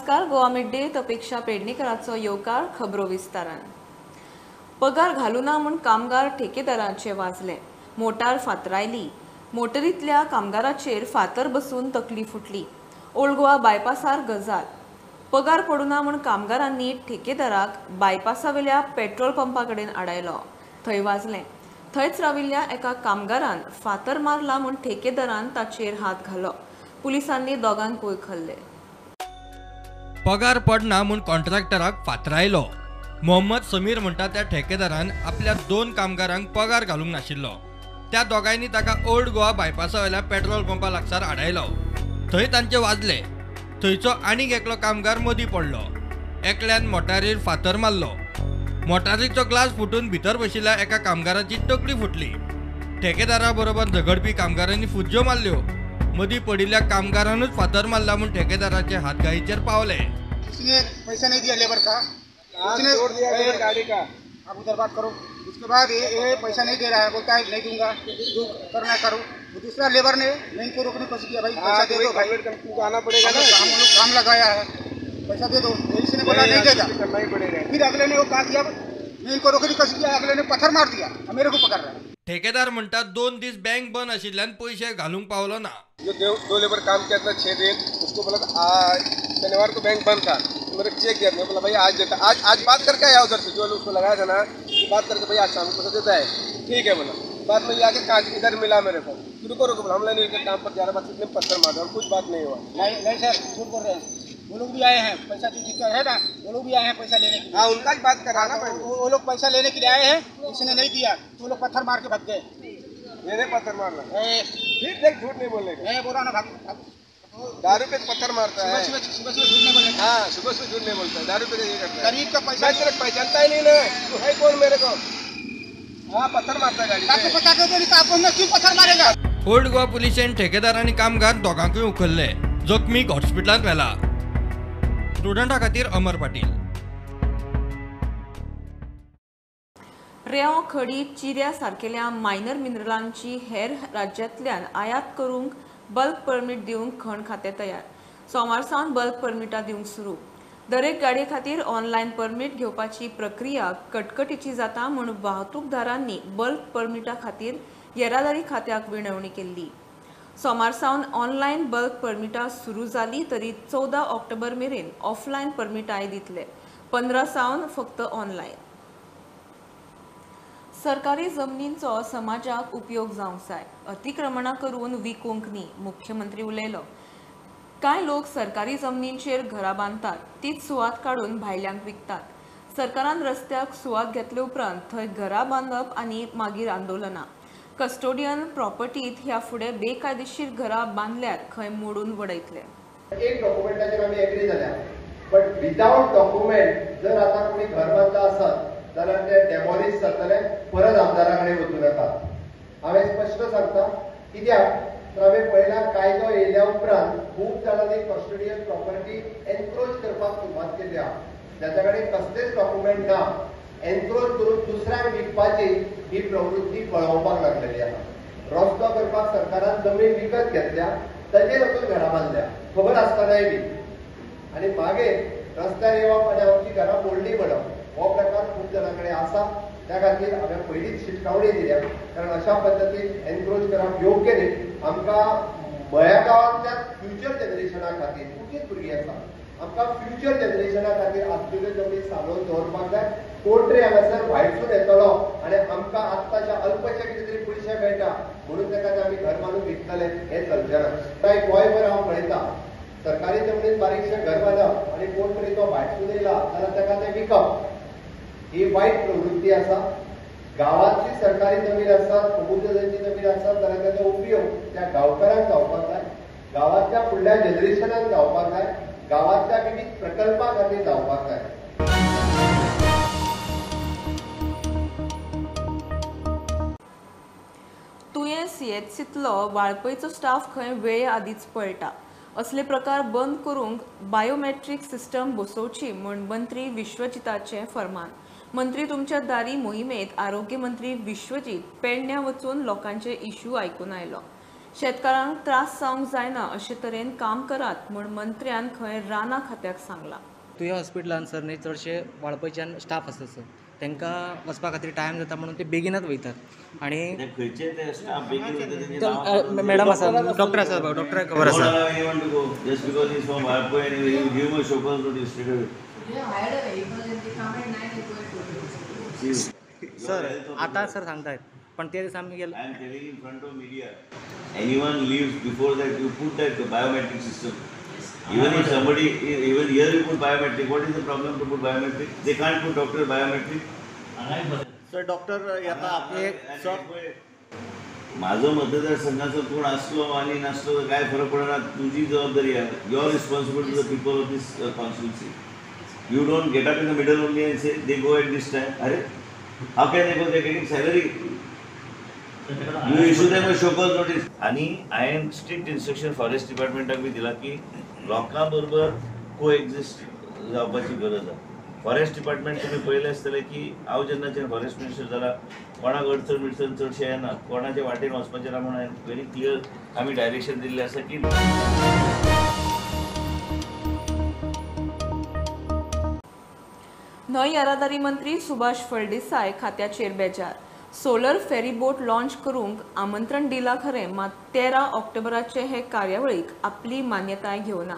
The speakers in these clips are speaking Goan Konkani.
नमस्कार, गोवा मिड डे अपेक्षा पेडणेकराचो येवकार खबरो विस्तारान. पगार घालुना म्हूण कामगार ठेकेदारांचे वाजले. मोटार फातरायली. मोटरींतल्या कामगाराचेर फातर बसून तकली फुटली. ओल्ड गोवा बायपासार गजाल. पगार पडुना म्हूण कामगारांनी ठेकेदाराक बायपासावेल्या पेट्रोल पंपा कडेन आडायलो. थंय वाजलें. थंयच राविल्ल्या एका कामगारान फातर मारला म्हूण ठेकेदारान ताचेर हात घालो. पुलिसांनी दोगांकूय खल्ले. पगार पडना म्हूण कॉन्ट्रॅक्टराक फातरायलो. मोहम्मद समीर म्हणटा त्या ठेकेदारान आपल्या 2 कामगारांक पगार घालूंक नाशिल्लो. त्या दोगांयनी ताका ओल्ड गोवा बायपासा वयल्या पेट्रोल पंपा लागसार आडायलो. थंय तांचे वाजले. थंयचो आनीक एकलो कामगार मदीं पडलो. एकल्यान मोटारीर फातर मारलो. मोटारीचो ग्लास फुटून भितर बशिल्ल्या एका कामगाराची तकली फुटली. ठेकेदारा बरोबर झगडपी कामगारांनी फुज्ज्यो मारल्यो. मदीं पडिल्ल्या कामगारानूच फातर मारला म्हूण ठेकेदाराचे हातघाईचेर पावले. उसने पैसा नहीं दिया लेबर का, उसने तोड़ दिया लेबर गाड़ी का. आप उधर बात करो. उसके बाद ये पैसा नहीं दे रहा है, बोलता है नहीं दूंगा, जो करना करो. दूसरा लेबर ने मैं इनको रोकने की कोशिश किया, भाई पैसा दे दो भाई, कंपनी को आना पड़ेगा ना, हम लोग काम लगाया है, पैसा दे दो. इसने बोला नहीं देगा, करना ही पड़ेगा. फिर अगले ने वो क्या किया, मैं इनको रोकने की कोशिश किया, अगले ने पत्थर मार दिया, मेरे को पकड़ रहा है. ठेकेदार म्हणटा 2 दीस बँक बंद आशिल्ल्यान पयशे घालूंक पावलो ना. जो 2 लेबर काम किया था 6 दिन, उसको बोला शनिवार को बैंक बंद था, तो मेरे चेक दिया, मैं बोला भाई आज देता, आज आज बात करके आया उधर से, जो उसको लगाया था ना, बात करके भाई आज शाम को पैसा देता है, ठीक है बोला. बाद में ये आके कांच इधर मिला मेरे को, रुको रुको बोला, हम नहीं काम पर जा रहा, बस इतने पत्थर मार और कुछ बात नहीं हुआ. नहीं नहीं सर, झूठ बोल रहे हैं. वो लोग भी आए हैं पैसा जो जिसका है ना, वो लोग भी आए हैं पैसा लेने के लिए. हाँ, उनका ही बात करा ना. वो लोग पैसा लेने के लिए आए हैं, इसने नहीं दिया तो वो लोग पत्थर मार के भाग गए. मैंने पत्थर मारना फिर देख, झूठ नहीं बोलने का. मैं बोला ना, भाग दारू पे पत्थर मारता है. सुबह सुबह झूठ नहीं बोलने. हाँ, सुबह सुबह झूठ नहीं बोलता है, दारू पे ये करता है. गरीब का पैसा मैं तेरे पहचानता ही नहीं ना, तू है कौन मेरे को. हाँ, पत्थर मारता है गाड़ी. आपको पता क्यों, क्यों पत्थर मारेगा. ओल्ड गोवा पुलिसेन ठेकेदार आनी कामगार दोगांकूय उखल्ले. जखमीक हॉस्पिटलांत व्हेला. स्टुडंटा खातीर अमर पाटील. रेंव, खडी, चिऱ्या सारकेल्या मायनर मिनरलांची हेर राज्यांतल्यान आयात करूंक बल्क परमीट दिवंक खण खातें तयार. सोमार सावन बल्क परमिटां दिवंक सुरू. दरेक गाडये खातीर ऑनलायन परमीट घेवपाची प्रक्रिया कटकटीची जाता म्हूण वाहतूकदारांनी बल्क परमिटा खातीर येरादारी खात्याक विनवणी केल्ली. सोमार सावन ऑनलायन बल्क परमिटां सुरू जाली तरी 14 ऑक्टोबर मेरेन ऑफलायन परमिटांय दितले. 15 सावन फक्त ऑनलायन. सरकारी जमनींचो समाजाक उपयोग जावंक जाय, अतिक्रमणां करून विकूंक न्ही, मुख्यमंत्री उलयलो. कांय लोक सरकारी जमनींचेर घरां बांदतात, तीच सुवात काडून भायल्यांक विकतात. सरकारान रस्त्याक सुवात घेतले उपरांत थंय घरां बांदप आनी मागीर आंदोलनां. कस्टोडियन प्रॉपर्टीत ह्या फुडें बेकायदेशीर घरां बांदल्यार खंय मोडून वडयतले. एक डॉक्युमेंटाचेर आमी एग्री जाल्या, बट विदावट डॉक्युमेंट जर आतां कोणी घर बांदता आसत जाल्यार ते डेमोलिश जातले, परत आमदारा कडेन वचूं नाका. हांवें स्पश्ट सांगता, कित्याक तर हांवें पळयला कायदो येयल्या उपरांत खूब जाणांनी कस्टोडियन प्रॉपर्टी एनक्रोच करपाक सुरवात केली आहा. जाच्या कडेन कसलेच डॉक्युमेंट ना, एनक्रोच करून दुसऱ्यांक विकपाची ही प्रवृत्ती पळोवपाक लागलेली आहा. रस्तो करपाक सरकारान जमीन विकत घेतल्या, ताचेर वचून घरां बांदल्या, खबर आसतनाय बी. आनी मागीर रस्त्यार येवप आनी आमची घरां मोडली म्हणप हो प्रकार खूब जाणां कडेन आसा. त्या खातीर हांवें पयलींच शिटकावणी दिल्या, कारण अशा पद्दतीन एनक्रोच करप योग्य न्ही. आमकां मळ्या गांवांतल्या फ्युचर जनरेशना खातीर, तुमचीच भुरगीं आसा, आमकां फ्युचर जनरेशना खातीर आसलेल्यो जमनी सांबाळून दवरपाक जाय. कोण तरी हांगासर भायरसून येतलो आनी आमकां आत्ताच्या अल्पशे कितें तरी पयशे मेळटा म्हणून ताका आमी घर बांदून विकतले हें चलचें ना. कांय गोंयभर हांव पळयता, सरकारी जमनीत बारीकशें घर बांदप आनी कोण तरी तो भायरसून येयला जाल्यार ताका तें विकप ही वायट प्रवृत्ती आसा. गांवांतली सरकारी जमीन आसा, प्रबुद्धजनची जमीन आसा जाल्यार ताचो उपयोग त्या गांवकारांक जावपाक जाय, गांवांतल्या फुडल्या जनरेशनाक जावपाक जाय, गांवांतल्या विविध प्रकल्पा खातीर जावपाक जाय. तुयें सीएचसींतलो वाळपयचो स्टाफ खंय वेळे आदींच पळटा. असले प्रकार बंद करूंक बायोमेट्रीक सिस्टम बसोवची म्हूण मंत्री विश्वजिताचें फरमान. मंत्री तुमच्या दारी मोहिमेंत आरोग्य मंत्री विश्वजीत पेडण्यां वचून लोकांचे इश्यू आयकून आयलो. शेतकारांक त्रास जावंक जायना अशे तरेन काम करात म्हूण मंत्र्यान खंय रानां खात्याक सांगलां. तुया हॉस्पिटलान सर न्ही चडशे वाळपयच्यान स्टाफ आसता सर, तांकां वचपा खातीर टायम जाता म्हणून ते बेगीनच वयतात. आनी मॅडम आसा, डॉक्टर आसा, डॉक्टराक खबर आसा. सर आतां सर सांगतात पण ते दिसा आमी गेले. I am telling in front of media, anyone leaves before that you put that biometric system. Even if somebody, even here you put biometric, what is the problem to put biometric? They can't put doctor biometric. Sir doctor येता सर. माझो मतदारसंघाचो कोण आसलो आनी नासलो तर काय फरक पडना, तुजी जबाबदारी आहे. You are responsible to the people of this constituency. You don't get up in the middle only and say they go at this time. अरे how can they go? They getting salary. You issue them a show cause notice. आनी हांवें स्ट्रिक्ट इन्स्ट्रक्शन फॉरेस्ट डिपार्टमेंटाक बी दिला की लोकां बरोबर को एक्झिस्ट जावपाची गरज आसा. फॉरेस्ट डिपार्टमेंट तुमी पळयलें आसतलें की हांव जेन्नाच्यान फॉरेस्ट मिनिस्टर जाला कोणाक अडचण बिडचण चडशें येना, कोणाच्या वाटेन वचपाचें ना म्हणून हांवें व्हेरी क्लियर आमी डायरेक्शन दिल्लें आसा की न्हंय येरादारी मंत्री सुभाष फळदेसाय खात्याचेर बेजार. सोलर फेरीबोट लॉन्च करूंक आमंत्रण दिला खरें, मात 13 ऑक्टोबराचे हे कार्यावळीक आपली मान्यताय घेवना,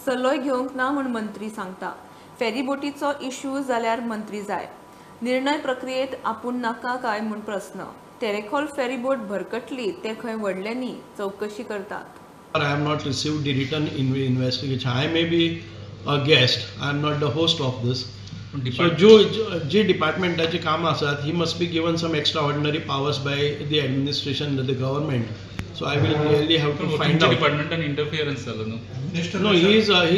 सल्लोय घेवंक ना म्हूण मंत्री सांगता. फेरीबोटीचो इश्यू जाल्यार मंत्री जाय, निर्णय प्रक्रियेत आपूण नाका काय म्हूण प्रस्न. तेरेखोल फेरीबोट भरकटली ते खंय व्हडले न्ही, चवकशी करतात. I have not received the written investigation. I may be a guest, I am not the host of this. So जी डिपार्टमेंटाची कामां आसात, he must be given some extraordinary powers by the administration, the government. So I will really have to find out. डिपार्टमेंटान interference जालो न्हू? No, he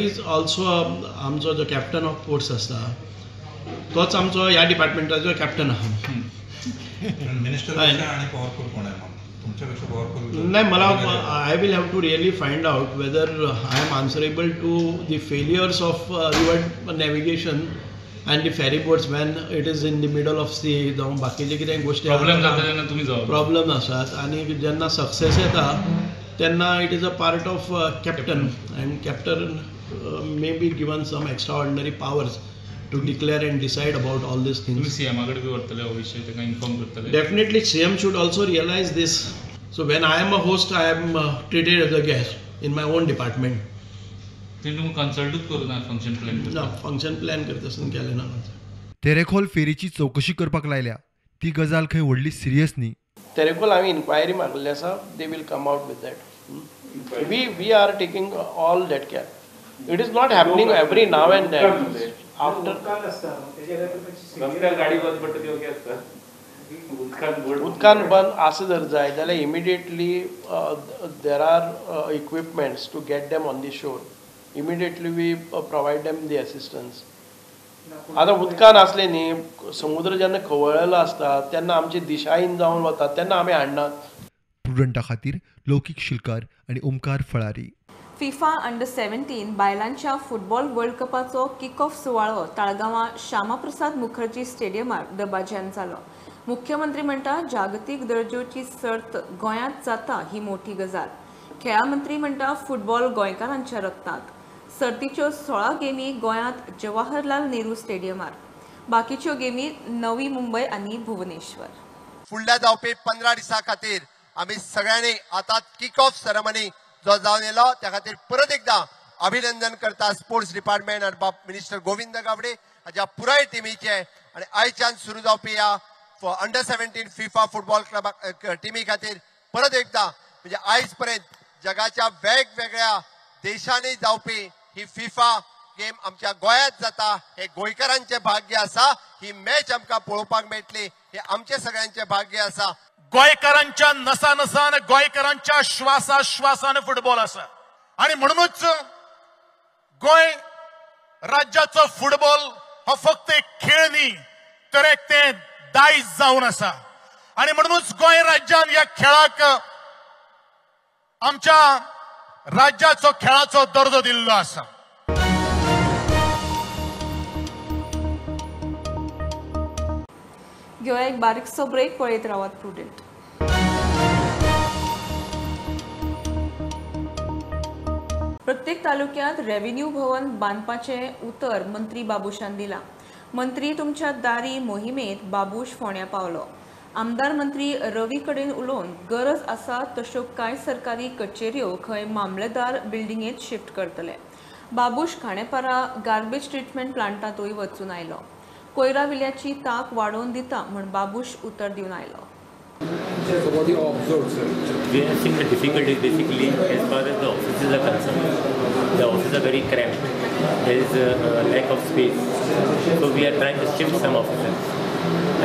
is also आमचो जो कॅप्टन ऑफ पोर्ट्स आसता तोच आमचो ह्या डिपार्टमेंटाचो कॅप्टन आहा. मिनिस्टर आनी पॉवरफुल कोण आहे तुमच्यापेक्षा पॉवरफुल? नाही, मला I will have to really find out whether I am answerable to the failures of river navigation and the ferry boats when it is in the middle of sea. जावं बाकीचे कितें गोश्टी प्रॉब्लेम जाता तेन्ना तुमी जबाबदार. प्रॉब्लेम आसात आनी जेन्ना सक्सेस येता तेन्ना it is a part of captain and captain may be given some extraordinary powers to declare and decide about all these things. तुमी सीएमा कडेन बी व्हरतले हो विशय, ताका इन्फॉर्म करतले? Definitely CM should also realise this. So when I am a host, I am treated as a guest in my own department. तेणी तुमकां कन्सल्टूच करूं ना फंक्शन प्लॅन? ना, फंक्शन प्लॅन करता आसतना केलें ना. तेरेखोल फेरीची चवकशी करपाक लायल्या ती गजाल खंय व्हडली सिरियस न्ही. तेरेखोल हांवें इन्क्वायरी मागलेली आसा, they will come out with that. We are taking all that care. It is not happening every now and then. After रस्त्यार गाडी बंद पडटा ती ओके आसता, उदकान बंद आसा जर जाय जाल्यार immediately there are equipments to get them on the shore. Immediately we provide them the assistance. आतां उदकान आसलें न्ही, समुद्र जेन्ना खवळलेलो आसता तेन्ना आमची दिशाहीन जावन वता, तेन्ना आमी हाडनात. प्रुडंटा खातीर लौकीक शिलकार आनी ओमकार फळारी. फिफा अंडर 17 बायलांच्या फुटबॉल वर्ल्ड कपाचो किक ऑफ सुवाळो ताळगांवां श्यामाप्रसाद मुखर्जी स्टेडियमार दबाज्यान जालो. मुख्यमंत्री म्हणटा जागतीक दर्जोची सर्त गोंयांत जाता ही मोठी गजाल. खेळां मंत्री म्हणटा फुटबॉल गोंयकारांच्या रक्तांत. सर्तीच्यो 16 गेमी गोंयांत जवाहरलाल नेहरू स्टेडियमार, बाकीच्यो गेमी नवी मुंबय आनी भुवनेश्वर. फुडल्या जावपी 15 दिसां खातीर आमी सगळ्यांनी आतां किक ऑफ सेरेमनी जो जावन येलो त्या खातीर परत एकदा अभिनंदन करता स्पोर्ट्स डिपार्टमेंट आनी बाब मिनिस्टर गोविंद गावडे हाज्या पुराय टिमीचे. आनी आयच्यान सुरू जावपी ह्या अंडर 17 फिफा फुटबॉल क्लबा टिमी खातीर परत एकदा म्हणजे आयज पर्यंत जगाच्या वेगवेगळ्या देशांनी जावपी ही फिफा गेम आमच्या गोंयांत जाता हे गोंयकारांचें भाग्य आसा. ही मॅच आमकां पळोवपाक मेळटली हे आमचे सगळ्यांचें भाग्य आसा. गोंयकारांच्या नसानसान, गोंयकारांच्या श्वासा श्वासान फुटबॉल आसा आनी म्हणूनच गोंय राज्याचो फुटबॉल हो फक्त एक खेळ न्ही तर एक तें दायज जावन आसा. आनी म्हणूनच गोंय राज्यान ह्या खेळाक आमच्या राज्याचो खेळाचो दर्जो दिल्लो आसा. घेवया एक बारीकसो ब्रेक, पळयत रावात प्रुडंट. प्रत्येक तालुक्यांत रेव्हेन्यू भवन बांदपाचें उतर मंत्री बाबूशान दिलां. मंत्री तुमच्या दारी मोहिमेंत बाबूश फोंड्यां पावलो. आमदार मंत्री रवी कडेन उलोवन गरज आसा तश्यो कांय सरकारी कचेऱ्यो खंय मामलेदार बिल्डिंगेंत शिफ्ट करतले. बाबूश खांडेपारा गार्बेज ट्रिटमेंट प्लांटांतूय वचून आयलो. कोयरा विल्याची तांक वाडोवन दिता म्हूण बाबूश उतर दिवन आयलो. So what do you observe, sir? We have seen the difficulties basically as far as the offices are concerned. The offices are very cramped. There is a lack of space. So we are trying to shift some offices.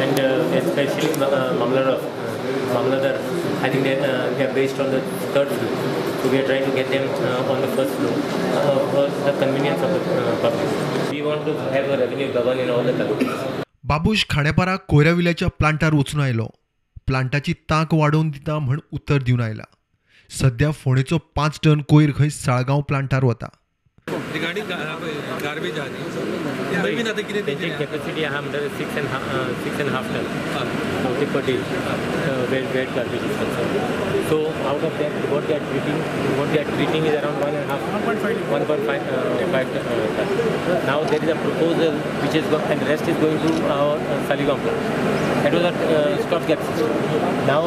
And especially Mamladar, I think they are based on the third floor. So we are trying to get them on the first floor for the convenience of the public. We want to have a revenue govern in all the talukas. Babush Khandepar कोयराविल्याच्या प्लांटार वचून आयलो. प्लांटाची तांक वाडोवन दिता म्हण उतर दिवन आयला. सध्या फोंडेचो 5 टन कोयर खंय साळगांव प्लांटार वता. गार्बेज आहा कॅपॅसिटी आहा म्हणल्यार 6.5 ton per day wet garbage is concerned. So out of that what they are treating is around 1.5 ton. Now there is a proposal which is and rest is going to our Saligao plant. That was a stopgap system. Now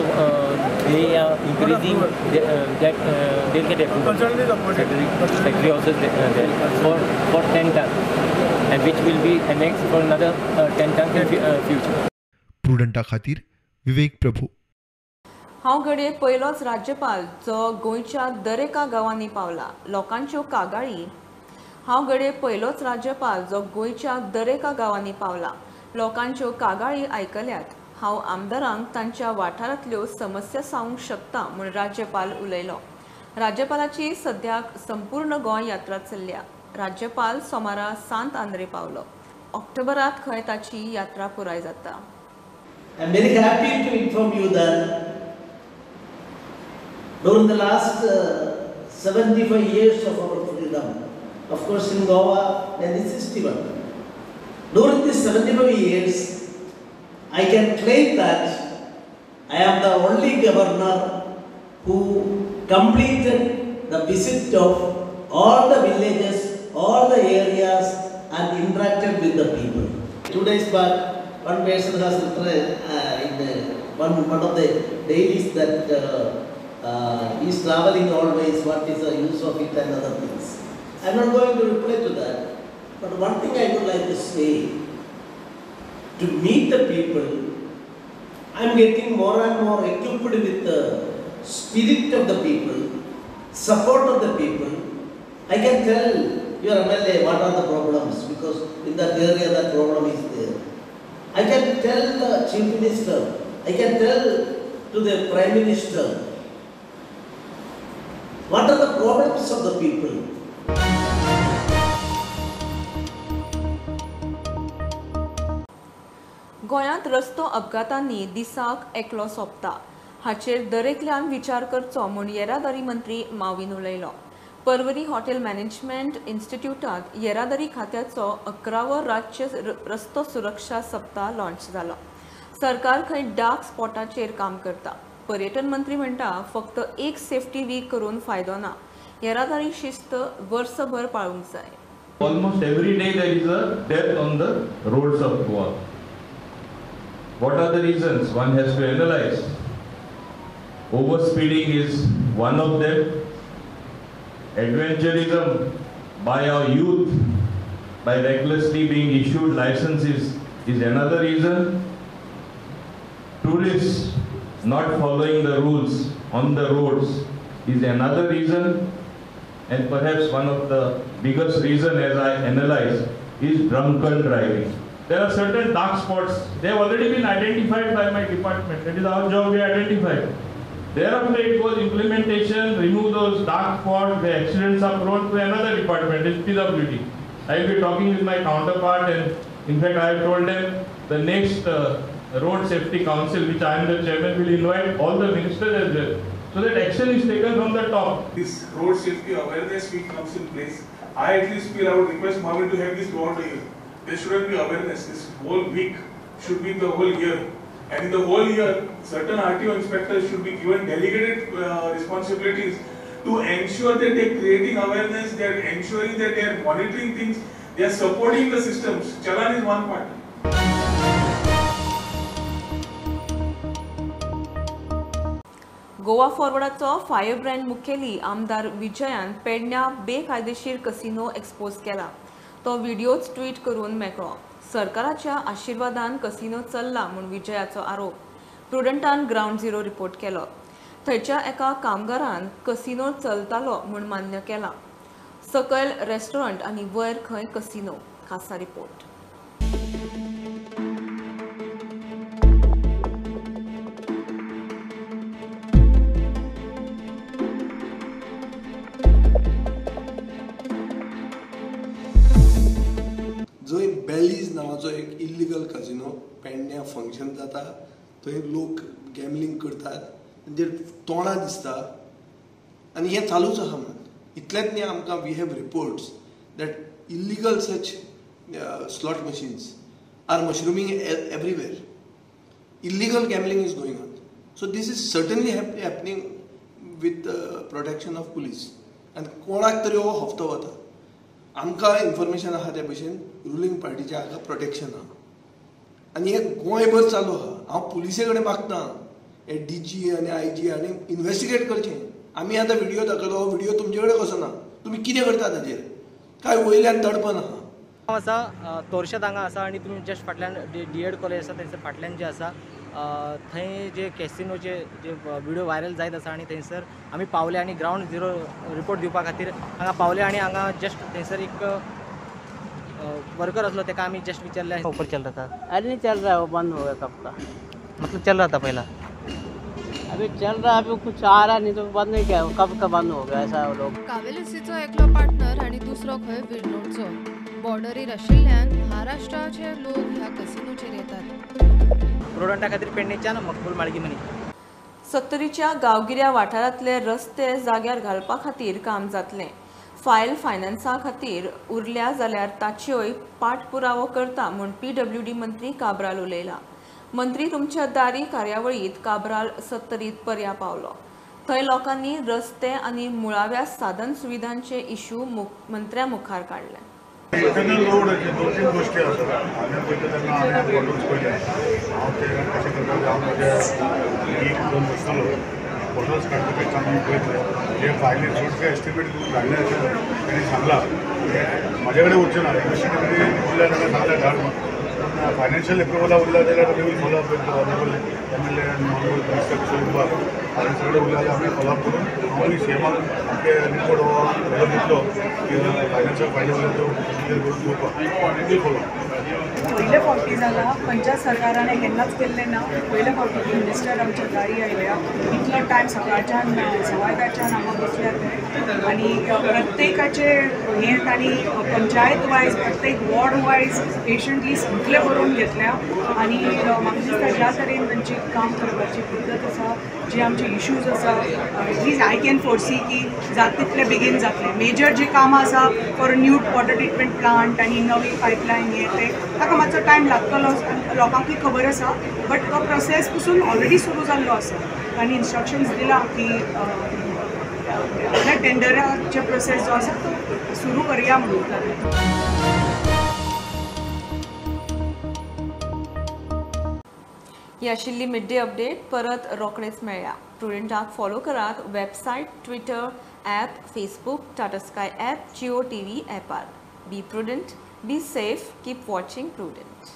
they are increasing that they'll get approval. Secretary also is there for 10 tons, and which will be annexed for another 10 tons in future. प्रुडंटा खातीर विवेक प्रभू. हांव घडये पयलोच राज्यपाल जो गोंयच्या दरेका गांवांनी पावला. लोकांच्यो कागाळी. हांव घडये पयलोच राज्यपाल जो गोंयच्या दरेका गांवांनी पावला. लोकांच्यो कागाळी आयकल्यात. हांव आमदारांक तांच्या वाठारांतल्यो समस्या सांगूंक शकता म्हूण राज्यपाल उलयलो. राज्यपालाची सद्याक संपूर्ण गोंय यात्रा चल्ल्या. राज्यपाल सोमारा सांत आंद्रे पावलो. ऑक्टोबरात खंय ताची यात्रा पुराय जाता. I am very happy to inform you that during the last 75 years of our freedom, of course in Goa 1961, during these 75 years, I can claim that I am the only governor who completed the visit of all the villages, all the areas and interacted with the people. 2 days back, one person has written in one of the dailies that he is traveling always, what is the use of it and other things. I am not going to reply to that, but one thing I would like to say, to meet the people, I am getting more and more equipped with the spirit of the people, support of the people. I can tell your MLA what are the problems, because in that area that problem is there. I can tell the Chief Minister, I can tell to the Prime Minister what are the problems of the people. गोंयांत रस्तो अपघातांनी दिसाक एकलो सोंपता. हाचेर दरेकल्यान विचार करचो म्हूण येरादारी मंत्री माविन उलयलो. पर्वरी हॉटेल मॅनेजमेंट इन्स्टिट्यूटांत येरादारी खात्याचो 11वो राज्य रस्तो सुरक्षा सप्ताह लॉन्च जालो. सरकार खंय डार्क स्पॉटाचेर काम करता. पर्यटन मंत्री म्हणटा फक्त एक सेफ्टी वीक करून फायदो ना. येरादारी शिस्त वर्सभर पाळूंक जाय. Almost every day there is a death on the roads of Goa. What are the reasons? One has to analyze. Overspeeding is one of them. Adventurism by our youth, by recklessly being issued licenses, is another reason. Tourists not following the rules on the roads is another reason. And perhaps one of the biggest reason, as I analyze, is drunken driving. There are certain dark spots. They have already been identified by my department. That is our job, we identified. Thereafter it was implementation, remove those dark spots, the accidents are prone to another department, it's PWD. I will be talking with my counterpart, and in fact I have told them the next Road Safety Council, which I am the chairman, will invite all the ministers as well, so that action is taken from the top. This Road Safety Awareness Week comes in place. I at least feel I would request Marvin to have this throughout the year. There shouldn't be awareness. This whole week should be the whole year. And in the whole year, certain RTO inspectors should be given delegated responsibilities to ensure that they are creating awareness, they are ensuring that they are monitoring things, they are supporting the systems. Challan is one part. Goa फॉरवर्डाचो fire brand मुखेली आमदार विजयान पेडण्या बेकायदेशीर कसिनो एक्सपोज केला. तो व्हिडियोच ट्वीट करून मेकळो. सरकाराच्या आशिर्वादान कसिनो चल्ला म्हूण विजयाचो आरोप. प्रुडंटान ग्रावंड झिरो रिपोर्ट केलो. थंयच्या एका कामगारान कसिनो चलतालो म्हूण मान्य केला. सकयल रेस्टॉरंट आनी वयर खंय कसिनो. खासा रिपोर्ट. जंय बेलीज नांवाचो एक इल्लिगल कसिनो पेडण्या फंक्शन जाता, थंय लोक गॅमलिंग करतात, तेंचेर तोंडां दिसता आनी हें चालूच आसा. म्हणून इतलेंच न्ही, आमकां we have reports that illegal such slot machines are mushrooming everywhere. Illegal gambling is going on. So this is certainly happening with protection of police. आनी कोणाक तरी हो हप्तो वता. आमकां इन्फॉर्मेशन आसा त्या भशेन रुलींग पार्टीचें हाका प्रोटेक्शन आहा आनी हें गोंयभर चालू आहा. हांव पुलिसे कडेन मागता हे डी जी आनी आय जी आनी इन्वेस्टिगेट करचें. आमी आतां व्हिडियो दाखयलो, हो व्हिडियो तुमचे कडेन कसो ना, तुमी कितें करता ताजेर? काय वयल्यान दडपण आहा? हांव आसा तोरशेत हांगा आसा आनी तुमी जस्ट फाटल्यान डी एड कॉलेज आसा थंयसर फाटल्यान जे आसा थंय जे कॅसिनोचे जे व्हिडियो व्हायरल जायत आसा आनी थंयसर आमी पावले आनी ग्रावंड झिरो रिपोर्ट दिवपा खातीर हांगा पावले आनी हांगा जस्ट थंयसर एक वर्कर आसलो ताका आमी जस्ट विचारलें. ऊपर चल रहा था? अरे नहीं चल रहा है, वो बंद हो गया कब का. मतलब चल रहा था पहला, अभी चल रहा है, अभी कुछ आ रहा नहीं तो बंद नहीं किया, कब का बंद हो गया ऐसा. लोग कावेलिसीचो एकलो पार्टनर आनी दुसरो खंय विर्नोडचो. बॉर्डरीर आशिल्ल्यान महाराष्ट्राचे लोक ह्या कसिनोचेर येतात. प्रुडंटा खातीर पेडणेच्यान मकबूल माळगीमनी. सत्तरीच्या गांवगिऱ्या वाठारांतले रस्ते जाग्यार घालपा खातीर काम जातलें. फायल फायनान्सा खातीर उरल्या जाल्यार ताच्योय पाठपुरावो करता म्हूण पीडब्ल्यूडी मंत्री काब्राल उलयला. मंत्री तुमच्या दारी कार्यावळींत काब्राल सत्तरीत पर्या पावलो. थंय लोकांनी रस्ते आनी मुळाव्या साधन सुविधांचे इश्यू मंत्र्या मुखार काडले. इंटरनल रोडाचे दोन तीन गोष्टी आसात. हांवें पळयता तेन्ना हांवें फोटोज पळयले, हांव ते कशें करता, हांव म्हज्या एक दोन बसतलो फोटोज काडटकच आमी पळयतले. जे फायली चडशे एस्टिमेट करून धाडले आशिल्ले तेणी सांगलां म्हाजे कडेन उरचें ना, एस्टिमेट उरल्या जाल्यार सांगलें धाड म्हूण. फायनान्शियल एप्रुवला उरला जाल्यार we will follow up with honourable M L A आनी ऑनरेबल मिनिस्टर किशोर कुमार आनी सगळे उरल्या जाल्यार आमी फॉलोअप करून हांवूय सी एमाक आमचे रिपोर्ट हो दितलो की फायनान्शियल फायली उरल्या त्यो क्लियर करून दिवपाक will follow. पयले फावटी जाला, खंयच्या सरकारान हें केन्नाच केल्लें ना. पयले फावटी मिनिस्टर आमच्या दारी आयल्या. इतलो टायम सकाळच्यान 10:15च्यान हांगा बसल्या ते आनी प्रत्येकाचे हें तांणी पंचायत वायज प्रत्येक वॉर्ड वायज पेशंटली सगळें बरोवन घेतल्या आनी म्हाका दिसता ज्या तरेन तांची काम करपाची पद्दत आसा, जे आमचे इश्यूज आसा, at least I can foresee की जाता तितले बेगीन जातले. मेजर जी कामां आसा for new water treatment plant आनी नवी पायपलायन हें तें ताका मातसो टायम लागतलो, लोकांकूय खबर आसा. बट तो प्रोसेस पसून ऑलरेडी सुरू जाल्लो आसा आनी इन्स्ट्रक्शन्स दिलां की टेंडराचे प्रोसेस जो आसा तो सुरू करया म्हणून. ही आशिल्ली मिड डे अपडेट. परत रोखडेच मेळया. प्रुडंटाक फॉलो करात website, Twitter app, Facebook, Tata Sky app, Jio TV ॲपार. Be prudent, be safe, keep watching Prudent.